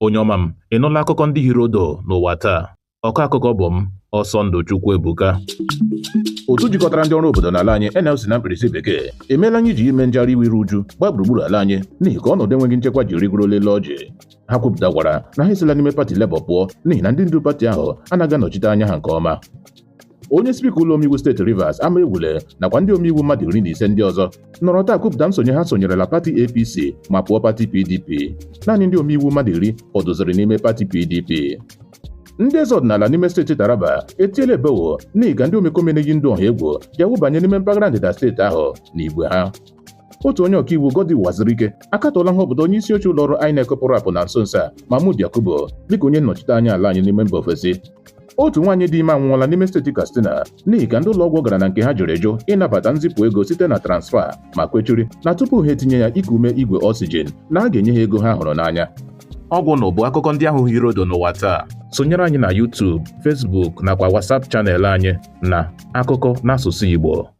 Onye ọma m, ị nụla akụkọ ndị hiri odo n'ụwa taa? Ọkọ akụkọ bụ m, Ọsọndụ Chukwuebuka. Otu jikọtara ndị ọrụ obodo n'ala anyị NLC na mkpirisi bekee emeela anyị ji ime njegharị iwe iru uju gbaa gburugburu ala anyị n'ihi ka ọnọdụ enweghị nchekwa ji rigoro lelee ọjị. Ha kwupụtakwara na ha esila n'ime pati Labour pụọ n'ihi na ndị ndu pati ahụ anaghị anọchite anya ha nke ọma. Onye spika ụlọ omeiwu steeti Rivers Amaewhule nakwa ndị omeiwu mmadụ 15 ndị ọzọ nọrọ taa kwupụta nsonye ha sonyerela pati APC ma pụọ pati PDP. Naanị ndị omeiwu mmadụ 10 fọdụziri n'ime pati PDP. Ndị eze ọdịnala n'ime steeti Taraba etiela ebewo n'ihi ka ndị omekome na-eyi ndụ ọha egwu ji awụbanye n'ime mpaghara ndịda steeti ahụ n'igwe ha. Otu onye ọkaiwu Goddy Uwazuruike akatọọla nhọpụta onye isi oche ụlọọrụ INEC pụrụ apụ na nso nso a Mahmood Yakubu dịka onye nnọchite anya ala anyị n'ime mba ofesi. Otu nwaanyị dị ime anwụọla n'ime steeti Katsina n'ihi ka ndị ụlọọgwụ gara na nke ha jụrụ eju ịnabata nzipụ ego site na transfa ma kwechiri na tupu ha etinye ya iku ume igwe oxygen na a ga-enye ha ego ha hụrụ n'anya. Ọgwụ na bụ akụkọ ndị ahụ hiri odo n'ụwa taa. Sonyere anyị na YouTube, Facebook nakwa WhatsApp channel anyị na Akụkọ n'asụsụ Igbo.